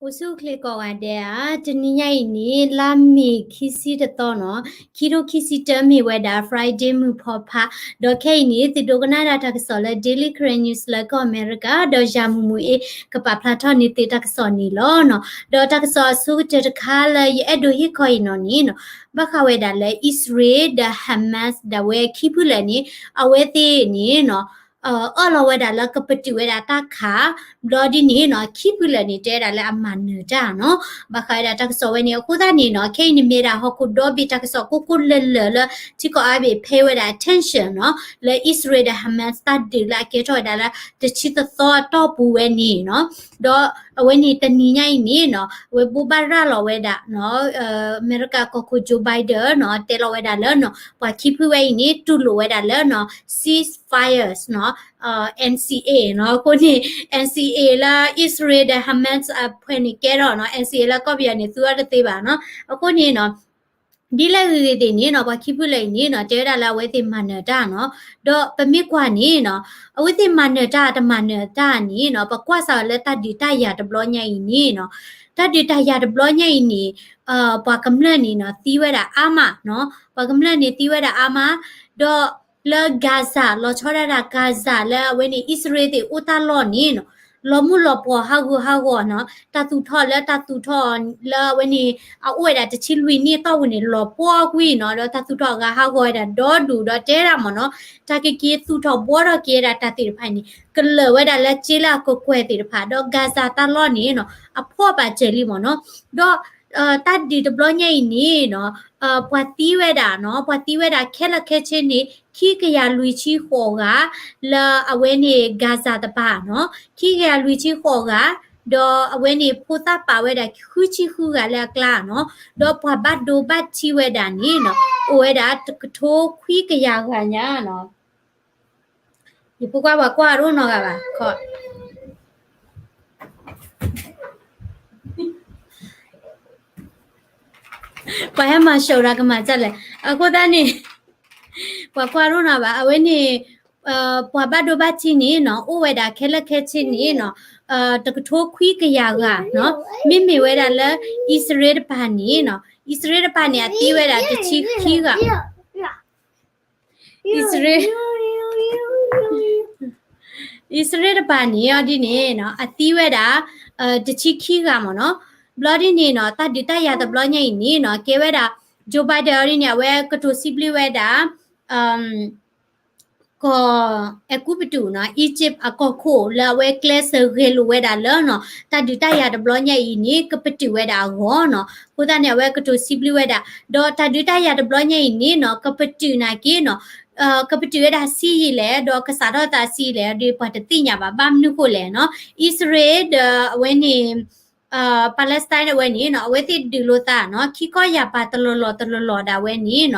အိၣ်ဆူၣ်အိၣ်ချ့ကိးဂၤဒဲးဧါ, တနံၤညါအံၤန့ၣ် လါမ့ၤခံဆံတသီနီၤ, ခံထိခံဆံတၢမ့ၢ်ဝဲဒၣ် Friday မုၢ်ဖီဖး, ဒီးခဲအံၤန့ၣ် သုဒိကနၣ်ဒၣ်တၢ်ကစီၣ်လၢ Daily Karen News လၢကီၢ်အမဲရကၤ, ဒီးယၤမူးမူးအ့ ကပာ်ဖျါထီၣ်န့ၢ်သုတၢ်ကစီၣ်န့ၣ်လီၤနီၤ. ဒီးတၢ်ကစီၣ်အဆိကတၢၢ်တခါလၢယအဲၣ်ဒိးဟ့ၣ်ခီအံၤနီၤန့ၣ်နီၤ, ဘၣ်ဃးဝဲဒၣ်လၢ အံၣ်စရ့လးဒီး Hamas ဒၣ်ဝဲခံဖုလၢာ်န့ၣ် အဝဲသ့ၣ်န့ၣ်နီၤ အၢၣ်လီၤဝဲဒၣ်လၢကပတုာ်ဝဲဒၣ်တၢ်ခး, ဘျီဒ်န့ၣ်နီၤ ခံဖုလၢာ်န့ၣ် တဲဝဲဒၣ်လၢအမၤနၢၤတၢ်နီၤ, ဘၣ်ဃးဝဲဒၣ်တၢ်ကစီၣ်ဝဲန့ၣ် အဃိသတးန့ၣ်နီၤ ခဲအံၤန့ၣ်မ့ၢ်ဒၣ်ဟီၣ်ခိၣ်ဒီဘ့ၣ်တၢ်ကစီၣ်ကိၢ်ကိၢ်လၢာ်လၢာ်လၢ ထံကီၢ်အါဘ့ၣ် pay ဝဲဒၣ် attention နီၤ, လၢအံၣ်စရ့လးဒီး Hamas တၢ်ဒုးလၢအကဲထီၣ်ဝဲဒၣ်လၢ တဆံတသီအတီၢ်ပူၤဝဲန့ၣ်နီၤ, ဒီးအဝဲန့ၣ်တနံၤညါအံၤန့ၣ်နီၤ အဝဲဘိးဘၣ်ရၤလီၤဝဲဒၣ်နီၤ အမဲရကၤကီၢ်ခိၣ် Joe Biden နီၤ တဲလီၤဝဲဒၣ်လၢနီၤ ပှၤခံဖုဝဲအံၤန့ၣ် တူၢ်လိာ်ဝဲဒၣ်လၢနီၤ ceasefires နီၤ NCA နီၤ, အဃိန့ၣ် NCA လၢအံၣ်စရ့လးဒီး Hamas အဖှဲးန့ၣ်ကဲထီၣ်နီၤ NCA လၢကီၢ်ပယီၤန့ၣ် သူအီၤတသ့ဘၣ်နီၤ, အဃိန့ၣ်နီၤ ဒ်လဲၣ်ဂ့ၤဂ့ၤသ့ၣ်န့ၣ်နီၤ ပှၤခံဖုလၢာ်အံၤန့ၣ်နီၤ တဲဝဲဒၣ်လၢအဝဲသ့ၣ်မၤနၢၤတၢ်နီၤ, ဒီးပမ့ၢ်ကွၢ်န့ၣ်နီၤ အဝဲသ့ၣ်မၤနၢၤတၢ်တမၤနၢၤတၢ်န့ၣ်နီၤ ပကွၢ်စးလၢတၢ်ဒုးတၢ်ယၤတဘျီညါအံၤန့ၣ်နီၤ, တၢ်ဒုးတၢ်ယၤတဘျီညါအံၤန့ၣ် ပှၤကမျၢၢ်န့ၣ်နီၤ သံဝဲဒၣ်အါမးနီၤ, ပှၤကမျၢၢ်န့ၣ်သံဝဲဒၣ်အါမး, ဒီးလၢ Gaza လီၤဆီဒၣ်တၢ် Gaza လၢအဝဲန့ၣ် အံၣ်စရ့လးသ့ၣ်အိၣ်တၢ်လီၢ်န့ၣ်နီၤ လီၤမုၢ်လီၤပှီၤဟးဂူာ်ဟးဂီၤနီၤ, တၢ်သူၣ်ထီၣ်လၢတၢ်သူၣ်ထီၣ်လၢအဝဲန့ၣ် အအိၣ်ဝဲဒၣ်တဆံလွံၢ်နံၣ်အတီၢ်ပူၤန့ၣ် လီၤပှီၢ်ကွံာ်နီၤ, ဒီးတၢ်သူၣ်ထီၣ်အဂၤဟးဂီၤဝဲဒၣ်ဒီဒူၣ်ဒီးတဲဒၣ်မ့ၢ်နီၤ, တၢ်ကက့ၤသူၣ်ထီၣ်ဘှီထီၣ်က့ၤဝဲဒၣ်တၢ်သ့ၣ်တဖၣ်န့ၣ် ကလၢာ်ဝဲဒၣ်လၢကၠ့လၢအကကွဲၢ်သ့ၣ်တဖၣ် ဒီး Gaza တၢ်လီၢ်န့ၣ်နီၤ အဖှီၣ်ပာ်စၢၤလံမ့ၢ်နီၤ, ဒီး တၢ်ဒုးတဘျီညါအံၤန့ၣ်နီၤ ပှၤသံဝဲဒၣ်နီၤ ပှၤသံဝဲဒၣ်ခဲလၢာ်ခဲဆ့န့ၣ် ခံကယၤလွံၢ်ဆံဃိးဂၤ လၢအဝဲန့ၣ် Gaza တပၤနီၤ ခံကယၤလွံၢ်ဆံဃိးဂၤ, ဒီးအဝဲန့ၣ်ဖိသၣ်ပာ်ဝဲဒၣ်ဃုဆံဃုဂၤလၢအကျါနီၤ, ဒီးပှၤဘၣ်ဒိဘၣ်ထံးဝဲဒၣ်န့ၣ်နီၤ အိၣ်ဝဲဒၣ်တကထိခွံကယၤဂၤညါနီၤ ယဖိခွါပှၤကွၢ်တအိၣ်နီတဂၤဘၣ်ခီ, ပှၤဟဲမၤစၢၤဒၣ်ကမၤစၢၤလဲၣ်, အဃိသတးန့ၣ် ပှၤကွၢ်တအိၣ်နီတဂၤဘၣ်, အဝဲန့ၣ် ပှၤဘၣ်ဒိဘၣ်ထံးန့ၣ်နီၤ အိၣ်ဝဲဒၣ်ခဲလၢာ်ခဲဆ့န့ၣ်နီၤ တကထိခွံကယၤဂၤနီၤ, မ့မ့ၢ်ဝဲဒၣ်လၢ အံၣ်စရ့လးတပၤန့ၣ်နီၤ အံၣ်စရ့လးတပၤန့ၣ် အသံဝဲဒၣ်တဆံခံဂၤ အံၣ်စရ့လး အံၣ်စရ့လးတပၤန့ၣ် အီၤဒ်န့ၣ်နီၤ အသံဝဲဒၣ် တဆံခံဂၤမ့ၢ်နီၤ. ဘျီဒ်န့ၣ်နီၤ တၢ်ဒုးတၢ်ယၤတဘျီညါအံၤန့ၣ်နီၤ ကဲဝဲဒၣ် Joe Biden အီၤဒ်န့ၣ် အဝဲကတိၤစံးဘျုးဝဲဒၣ် ကီၢ်အဲၤကူပတူးနီၤ Egypt အကီၢ်ခိၣ်လၢအဝဲကျဲးစၢးဂဲၤလိာ်ဝဲဒၣ်လၢနီၤ တၢ်ဒုးတၢ်ယၤတဘျီညါအံၤန့ၣ် ကပတုာ်ဝဲဒၣ်အဂီၢ်နီၤ. အဃိသတးန့ၣ် အဝဲကတိၤစံးဘျုးဝဲဒၣ် ဒီးတၢ်ဒုးတၢ်ယၤတဘျီညါအံၤန့ၣ်နီၤ ကပတုာ်နာ်က့နီၤ ကပတုာ်ဝဲဒၣ်ဆံးယံာ်လဲၣ် ဒီးကစးထီၣ်သးဆံးယံာ်လဲၣ်ဒီး ပှၤတသ့ၣ်ညါဘၣ် ဘၣ်မနုၤဃိလဲၣ်နီၤ အံၣ်စရ့လးဒီးအဝဲန့ၣ် Palestine အဝဲန့ၣ်နီၤ အဝဲသ့ၣ်ဒုးလိာ်သးနီၤ ခံခီယၤပၤတလီၢ်လီၢ်တလီၢ်လီၢ်ဒၣ်ဝဲန့ၣ်နီၤ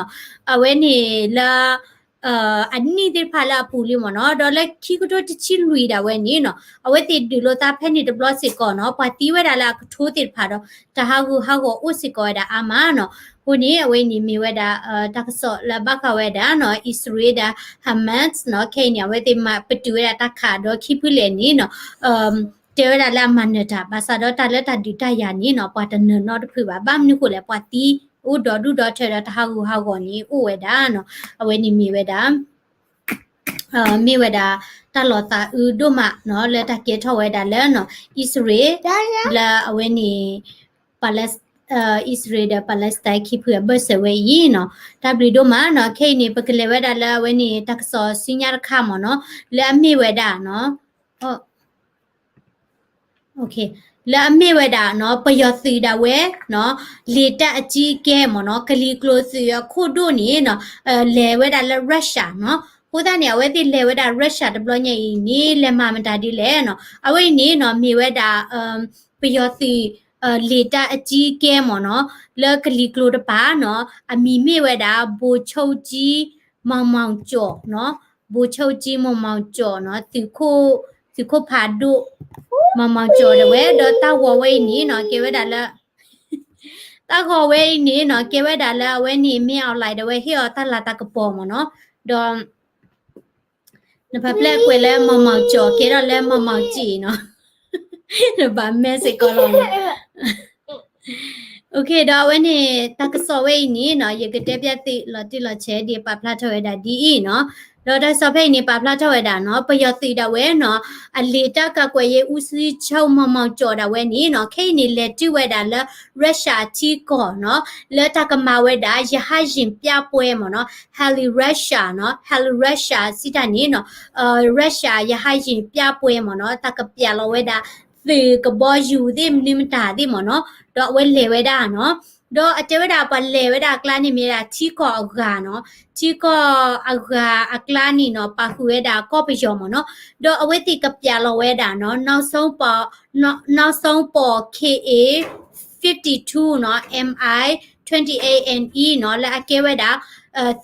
အဝဲန့ၣ်လၢ အနံၣ်သ့ၣ်တဖၣ်လၢအပူၤလံမ့ၢ်နီၤ ဒီးလၢခံကထိတဆံလွံၢ်ဒၣ်ဝဲန့ၣ်နီၤ အဝဲသ့ၣ်ဒုးလိာ်သးဖဲန့ၣ်တဘျီစ့ၢ်ကီးနီၤ ပှၤသံဝဲဒၣ်လၢအကထိသ့ၣ်တဖၣ်ဒီး တၢ်ဟးဂူာ်ဟးဂီၤအိၣ်စ့ၢ်ကီးဝဲဒၣ်အါမးနီၤ. အဃိန့ၣ် အဝဲန့ၣ်မ့ၢ်ဝဲဒၣ် တၢ်ကစီၣ်လၢဘၣ်ဃးဝဲဒၣ်နီၤ အံၣ်စရ့လးဒီး Hamas နီၤ ခဲအံၤန့ၣ် အဝဲသ့ၣ်မၤပတုာ်ဝဲဒၣ်တၢ်ခးဒီးခံဖုလဲၣ်န့ၣ်နီၤ တဲဝဲဒၣ်လၢအမၤနၢၤတၢ် ဘၣ်ဆၣ်ဒီးတၢ်လၢတၢ်ဒုးတၢ်ယၤန့ၣ်နီၤ ပှၤတနၢၤနီတဖုဘၣ် ဘၣ်မနုၤဃိလဲၣ် ပှၤသံအိၣ်ဒီဒူၣ်ဒီထၢဒီးတၢ်ဟးဂူာ်ဟးဂီၤန့ၣ်အိၣ်ဝဲဒၣ်နီၤ အဝဲန့ၣ်မ့ၢ်ဝဲဒၣ် မ့ၢ်ဝဲဒၣ် တၢ်လီၤသးအုးဒိၣ်မးနီၤ လၢတၢ်ကဲထီၣ်ဝဲဒၣ်လၢနီၤ အံၣ်စရ့လး လၢအဝဲန့ၣ် Pales- အံၣ်စရ့လးဒီး Palestine ခံဖုအဘၢၣ်စၢၤဝဲအံၤနီၤ တၢ်ဘျုးဒိၣ်မးနီၤ ခဲအံၤန့ၣ် ပကလဲၤဝဲဒၣ်လၢအဝဲန့ၣ် တၢ်ကစီၣ်ဆူညါတခါမ့ၢ်နီၤ လၢအမ့ၢ်ဝဲဒၣ်နီၤ လၢအမ့ၢ်ဝဲဒၣ်နီၤ ပယီၤသုးဒၣ်ဝဲနီၤ လေတပ်အကြီးအကဲမ့ၢ်နီၤ ကလံၤကျိၤသုးအခိၣ်ဒိၣ်န့ၣ်နီၤ လဲၤဝဲဒၣ်လၢ Russia နီၤ အဃိသတးန့ၣ် အဝဲသ့ၣ်လဲၤဝဲဒၣ် Russia တဘျီညါအံၤန့ၣ် လဲၤမၤမတၤဒ်လဲၣ်နီၤ အဝဲအံၤန့ၣ်နီၤ မ့ၢ်ဝဲဒၣ် ပယီၤသုး လေတပ်အကြီးအကဲမ့ၢ်နီၤ လၢကလံၤကျိၤတပၤနီၤ အမံၤမ့ၢ်ဝဲဒၣ် ဗိုလ်ချုပ်ကြီး မောင်မောင်ကျော်နီၤ ဗိုလ်ချုပ်ကြီး မောင်မောင်ကျော်နီၤ သုးခိၣ်ဖးဒိၣ် မောင်မောင်ကျော် ဒၣ်ဝဲ ဒီးတၢ်ဂီၤဝဲအံၤန့ၣ်နီၤ ကဲဝဲဒၣ်လၢ တၢ်ဂီၤဝဲအံၤန့ၣ်နီၤ ကဲဝဲဒၣ်လၢအဝဲန့ၣ် မင်းအောင်လှိုင် ဒၣ်ဝဲဟ့ၣ်အီၤတၢ်လၤတၢ်ကပီၤမ့ၢ်နီၤ ဒီး နဖးဖျဲၣ်ကွဲးလၢ မောင်မောင်ကျော် ကဲထီၣ်လၢ မောင်မောင်ကြည် နီၤ ဘၣ်မဲာ်စ့ၢ်ကီးလီၤ. အိၣ်ခ့ ဒီးအဝဲန့ၣ် တၢ်ကစီၣ်ဝဲအံၤန့ၣ်နီၤ ယကတဲပျဲသုလီၤတံၢ်လီၤဆဲး ဒ်ပာ်ဖျါထီၣ်ဝဲဒၣ်ဒ်အံၤနီၤ. ဒီးတၢ်ကစီၣ်ဖဲအံၤန့ၣ် ပာ်ဖျါထီၣ်ဝဲဒၣ်နီၤ ပယီၤသုးဒၣ်ဝဲနီၤ အလံာ်တၢ်ကကွဲးယဲၢ် ဦးစီးချုပ် မောင်မောင်ကျော် ဒၣ်ဝဲန့ၣ်နီၤ ခဲအံၤန့ၣ် လဲၤတုၤဝဲဒၣ်လၢ Russia ထံကီၢ်နီၤ လၢတၢ်ကမၤဝဲဒၣ် ရဟတ်ယာဉ်ပြပွဲ မ့ၢ်နီၤ Heli Russia နီၤ Heli Russia စံးတၢ်န့ၣ်နီၤ Russia ရဟတ်ယာဉ်ပြပွဲ မ့ၢ်နီၤ တၢ်ကပျးလီၤဝဲဒၣ် သုးကဘီယူၤသ့ၣ် မနုၤမတၤသ့ၣ် မ့ၢ်နီၤ ဒီးအဝဲလဲၤဝဲဒၣ်နီၤ ဒီးအတဲဝဲဒၣ်ပှၤလဲၤဝဲဒၣ်အကျါန့ၣ်မ့ၢ်ဝဲဒၣ် ထံကီၢ်အဂၤနီၤ ထံကီၢ်အဂၤအကျါန့ၣ်နီၤ ပာ်ဃုာ်ဝဲဒၣ်ကီၢ်ပယီၤ မ့ၢ်နီၤ ဒီးအဝဲသ့ၣ်ကပျးလီၤဝဲဒၣ်နီၤ နောက်ဆုံးပေါ် နီၤ နောက်ဆုံးပေါ် K A fifty two နီၤ M I twenty-eight N E နီၤ လၢအကဲဝဲဒၣ်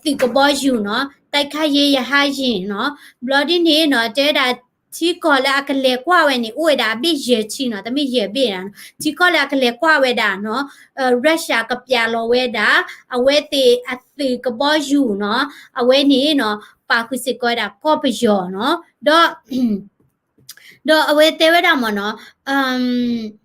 သုးကဘီယူၤနီၤ တိုက်ခိုက်ရေးရဟတ်ယာဉ်နီၤ ဘျီဒ်န့ၣ်နီၤ တဲဝဲဒၣ် ထံကီၢ်လၢအကလဲၤကွၢ်ဝဲန့ၣ် အိၣ်ဝဲဒၣ်အဘ့ၣ်ယဲၢ်ဆံနီၤ တမ့ၢ်ယဲၢ်ဘ့ၣ်နီၤ ထံကီၢ်လၢအကလဲၤကွၢ်ဝဲဒၣ်နီၤ Russia ကပျးလီၤဝဲဒၣ် အဝဲသ့ၣ်အသုးကဘီယူၤနီၤ အဝဲန့ၣ်နီၤ ပာ်ဃုာ်စ့ၢ်ကီးဝဲဒၣ်ကီၢ်ပယီၤနီၤ ဒီး ဒီးအဝဲတဲဝဲဒၣ်မ့ၢ်နီၤ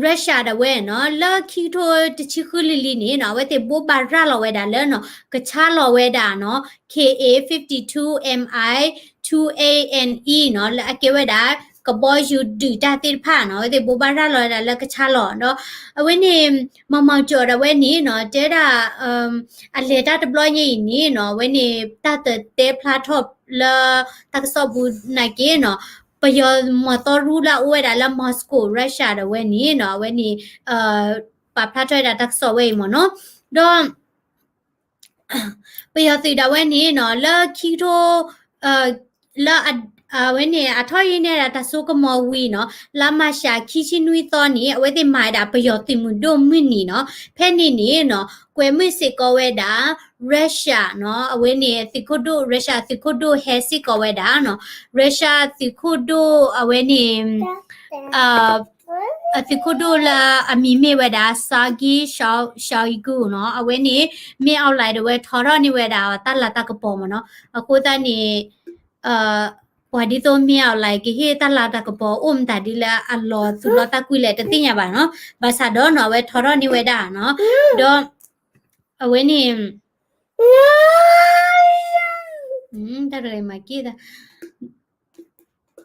Russia ဒၣ်ဝဲနီၤ လၢခံကထိတဆံဃုလံၤလံၤန့ၣ်နီၤ အဝဲသ့ၣ်ဘိးဘၣ်ရၤလီၤဝဲဒၣ်လၢနီၤ ကဆါလီၤဝဲဒၣ်နီၤ K A fifty two M I two A N E နီၤ လၢအကဲဝဲဒၣ် ကဘီယူၤဒုးတၢ်သ့ၣ်တဖၣ်နီၤ အဝဲသ့ၣ်ဘိးဘၣ်ရၤလီၤဝဲဒၣ်လၢကဆါလီၤ ဒီးအဝဲန့ၣ် မောင်မောင်ကျော် ဒၣ်ဝဲန့ၣ်နီၤ တဲဒၣ် အလဲၤတၢ်တဘျီညါအံၤန့ၣ်နီၤ အဝဲန့ၣ် တၢ်တတဲဖျါထီၣ်လၢ တၢ်ကစီၣ်ပူၤနာ်က့နီၤ ပယီၤမီၤသီရူလၢအအိၣ်ဝဲဒၣ်လၢ Moscow Russia ဒၣ်ဝဲန့ၣ်နီၤ အဝဲန့ၣ် ပာ်ဖျါထီၣ်ဝဲဒၣ်တၢ်ကစီၣ်ဝဲအံၤမ့ၢ်နီၤ ဒီး ပယီၤသုးဒၣ်ဝဲန့ၣ်နီၤ လၢခံကထိ လၢအဝဲန့ၣ် အထီၣ်ယံၤန့ၢ်ဒၣ်တၢ်စိကမီၤဝံၤနီၤ လါမၤရှးခံဆံနွံသီန့ၣ် အဝဲသ့ၣ်မၤဝဲဒၣ်ပယီၤသုးမုၢ်ဒိၣ်မုၢ်နံၤနီၤ ဖဲန့ၣ်န့ၣ်နီၤ ကွဲးမုာ်စ့ၢ်ကီးဝဲဒၣ် Russia နီၤ အဝဲန့ၣ်သုးခိၣ်ဒိၣ် Russia သုးခိၣ်ဒိၣ်ဟဲစ့ၢ်ကီးဝဲဒၣ်နီၤ Russia သုးခိၣ်ဒိၣ်အဝဲန့ၣ် အသုးခိၣ်ဒိၣ်လၢအမံၤမ့ၢ်ဝဲဒၣ် Sergei Shoigu နီၤ အဝဲန့ၣ် မင်းအောင်လှိုင် ဒၣ်ဝဲထီထီၣ်န့ၢ်ဝဲဒၣ်တၢ်လၤတၢ်ကပီၤမ့ၢ်နီၤ အဃိသတးန့ၣ် ပှၤဒ်သိး မင်းအောင်လှိုင် ကဟ့ၣ်တၢ်လၤတၢ်ကပီၤအိၣ်မတၤဒ်လၢအလီၤသူၣ်လီၤတၢ်ကွံလဲၣ် တသ့ၣ်ညါဘၣ်နီၤ ဘၣ်ဆၣ်ဒီးနီၤ အဝဲထီထီၣ်န့ၢ်ဝဲဒၣ်နီၤ ဒီး အဝဲန့ၣ် တၢ်တဂၤမၤက့ၢ်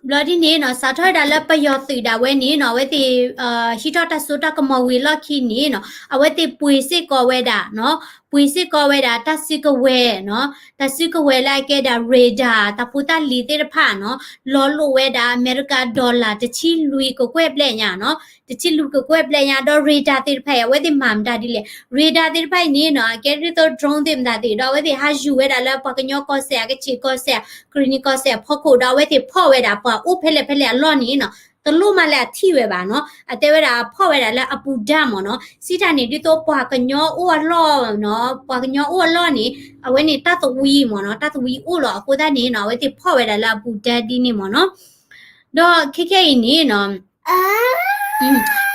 ဘျီဒ်န့ၣ်နီၤ စးထီၣ်ဝဲဒၣ်လၢပယီၤသုးဒၣ်ဝဲန့ၣ်နီၤ အဝဲသ့ၣ် ဟံးထီၣ်တၢ်စိတၢ်ကမီၤဝံၤလီၢ်ခံန့ၣ်နီၤ အဝဲသ့ၣ်ပှ့ၤစ့ၢ်ကီးဝဲဒၣ်နီၤ ပှ့ၤစ့ၢ်ကီးဝဲဒၣ်တၢ်စုကဝဲၤနီၤ တၢ်စုကဝဲၤလၢအကဲဒၣ် radar တၢ်ဖိတၢ်လံၤသ့ၣ်တဖၣ်နီၤ လီၤလိာ်ဝဲဒၣ်အမဲရကၤ dollar တဆံလွံၢ်ကကွဲၢ်ဘျဲၣ်ညါနီၤ တဆံလွံၢ်ကကွဲၢ်ဘျဲၣ်ညါ ဒီး radar သ့ၣ်တဖၣ်အံၤ အဝဲသ့ၣ်မၤမတၤဒ်လဲၣ် radar သ့ၣ်တဖၣ်အံၤန့ၣ်နီၤ အကဲဒ်သိး drone သ့ၣ်မတၤသ့ၣ် ဒီးအဝဲသ့ၣ်ဟးယူၤဝဲဒၣ်လၢပှၤကညီကီၢ်စဲၣ် အကချ့ၣ်ကီၢ်စဲၣ် အကရံၣ်နံၤကီၢ်စဲၣ်အဖီခိၣ် ဒီးအဝဲသ့ၣ်ဖီၣ်ဝဲဒၣ်ပှၤအိၣ်ဖဲလဲၣ်ဖဲလဲၣ်အလီၢ်န့ၣ်နီၤ တလိၣ်မးလၢအထံၣ်ဝဲဘၣ်နီၤ အတဲဝဲဒၣ်အဖီၣ်ဝဲဒၣ်လၢအပူၤဒါမ့ၢ်နီၤ စံးတၢ်န့ၣ် ဒ်သိးပှၤကညီအိၣ်အလီၢ်နီၤ ပှၤကညီအိၣ်အလီၢ်န့ၣ် အဝဲန့ၣ်တၢ်သဝံမ့ၢ်နီၤ တၢ်သဝံအိၣ်လီၤ အဃိသတးန့ၣ်နီၤ အဝဲသ့ၣ်ဖီၣ်ဝဲဒၣ်လၢအပူၤဒါဒ်န့ၣ်မ့ၢ်နီၤ ဒီးခဲခဲအံၤန့ၣ်နီၤ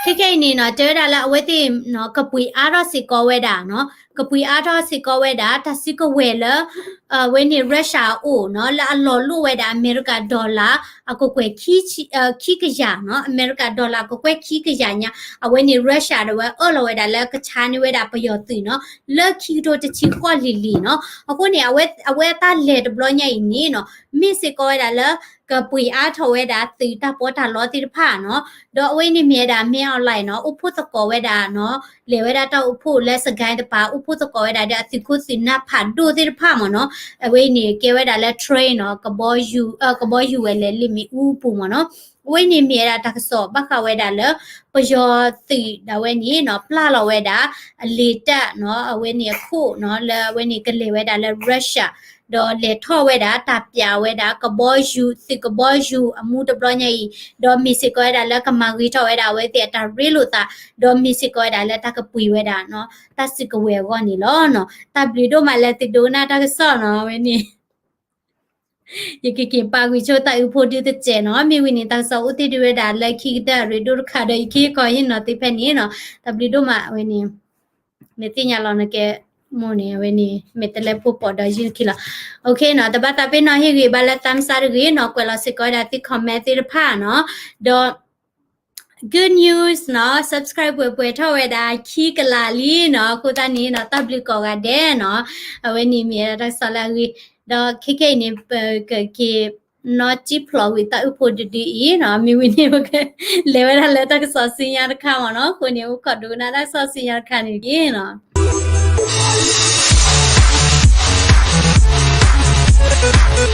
ခဲခဲအံၤန့ၣ်နီၤ တဲဝဲဒၣ်လၢအဝဲသ့ၣ်နီၤ ကပှ့ၤအါထီၣ်စ့ၢ်ကီးဝဲဒၣ်နီၤ ကပှ့ၤအါထီၣ်စ့ၢ်ကီးဝဲဒၣ် တၢ်စုကဝဲၤလၢ အဝဲန့ၣ် Russia အအိၣ်နီၤ လၢအလီၤလိာ်ဝဲဒၣ်အမဲရကၤ dollar အကကွဲၢ် ခံကယၤနီၤ အမဲရကၤ dollar အကကွဲၢ်ခံကယၤညါ အဝဲန့ၣ် Russia ဒၣ်ဝဲအၢၣ်လီၤဝဲဒၣ်လၢ ကဆါန့ၢ်ဝဲဒၣ်ပယီၤသုးနီၤ လၢခံကထိတဆံဃိးလံၤလံၤနီၤ အဃိန့ၣ် အဝဲအတၢ်လဲၤတဘျီညါအံၤန့ၣ်နီၤ မ့ၢ်စ့ၢ်ကီးဝဲဒၣ်လၢ ကပှ့ၤအါထီၣ်ဝဲဒၣ်သုးတၢ်ပီးတၢ်လီသ့ၣ်တဖၣ်နီၤ ဒီးအဝဲအံၤန့ၣ်မ့ၢ်ဝဲဒၣ် မင်းအောင်လှိုင် နီၤ အိၣ်ဖှိၣ်သကိးဝဲဒၣ်နီၤ လဲၤဝဲဒၣ်တၢ်အိၣ်ဖှိၣ်လၢ စစ်ကိုင်း တပၤ အိၣ်ဖှိၣ်သကိးဝဲဒၣ်ဒီးအသုးခိၣ်သုးနၢ်ဖးဒိၣ်သ့ၣ်တဖၣ်မ့ၢ်နီၤ အဝဲအံၤန့ၣ်ကဲဝဲဒၣ်လၢ train နီၤ ကဘီယူၤ ကဘီယူၤဝဲလဲၤလံာ်မ့ၣ်အူပူၤမ့ၢ်နီၤ အဝဲအံၤန့ၣ်မ့ၢ်ဝဲဒၣ်တၢ်ကစီၣ်ဘၣ်ဃးဝဲဒၣ်လၢ ပယီၤသုးဒၣ်ဝဲန့ၣ်နီၤ ပျၢ်လီၤဝဲဒၣ် အလံာ်တၢ်နီၤ အဝဲန့ၣ်အခိၣ်နီၤ လၢအဝဲန့ၣ်ကလဲၤဝဲဒၣ်လၢ Russia ဒီးလဲၤထီၣ်ဝဲဒၣ် တၢ်ပျးဝဲဒၣ် ကဘီယူၤ သုးကဘီယူၤအမူတဘျီညါအံၤ ဒီးမ့ၢ်စ့ၢ်ကီးဝဲဒၣ်လၢကမၤဂ့ၤထီၣ်ဝဲဒၣ်အဝဲသ့ၣ်အတၢ်ရ့လိာ်သး ဒီးမ့ၢ်စ့ၢ်ကီးဝဲဒၣ်လၢတၢ်ကပှ့ၤဝဲဒၣ်နီၤ တၢ်စုကဝဲၤအဂီၢ်န့ၣ်လီၤနီၤ တၢ်ဘျုးဒိၣ်မးလၢသုဒိကနၣ်တၢ်ကစီၣ်နီၤ အဝဲန့ၣ် ယကက့ၤပာ်ကွံာ်ဆိတၢ်အုးဖိဒုတစဲးနီၤ မ့ၢ်ဝံၤန့ၣ် တၢ်ကစီၣ်အိၣ်တ့ၢ်ဒံးဝဲဒၣ်လၢခံကတၢၢ်အရ့ဒိၣ်တခါဒီး ယကဟ့ၣ်ခီဟ့ၣ်နီၤသုဖဲန့ၣ်နီၤ တၢ်ဘျုးဒိၣ်မးအဝဲန့ၣ် မ့ၢ်သ့ၣ်ညါလီၤနကဲမိၢ်န့ၣ် အဝဲန့ၣ် မ့ၢ်တလဲဖိပိာ်ဒီးယုၢ်တခံလီၤ OK နီၤ တဘၣ်သးပ့ၤနီၣ်ဟ့ၣ်ဂံၢ်ဘါလၢ thumbs up တဂ့ၤနီၤ ကွဲးလီၤစ့ၢ်ကီးဝဲဒၣ်သု comment သ့ၣ်တဖၣ်နီၤ ဒီး good news နီၤ, subscribe ပှဲၤပှဲၤထီၣ်ဝဲဒၣ်ခံကလးလံနီၤ. အဃိသတးန့ၣ်နီၤ တၢ်ဘျုးကိးဂၤဒဲးနီၤ. အဝဲန့ၣ်မ့ၢ်ဝဲဒၣ်တၢ်ကစီၣ်လၢအဂ့ၤ, ဒီးခဲခဲအံၤန့ၣ် ပကက့ၤနီၣ်ကံၣ်ဖျိးဝံၤတၢ်အုၣ်ဖိတဒုအံၤနီၤ. မ့ၢ်ဝံၤန့ၣ် ပကလဲၤဝဲဒၣ်လၢတၢ်ကစီၣ်ဆူညါတခါမ့ၢ်နီၤ. အဃိန့ၣ် အိၣ်ခိးဒိကနၣ်တၢ်ကစီၣ်ဆူညါတခါန့ၣ်တက့ၢ်နီၤ.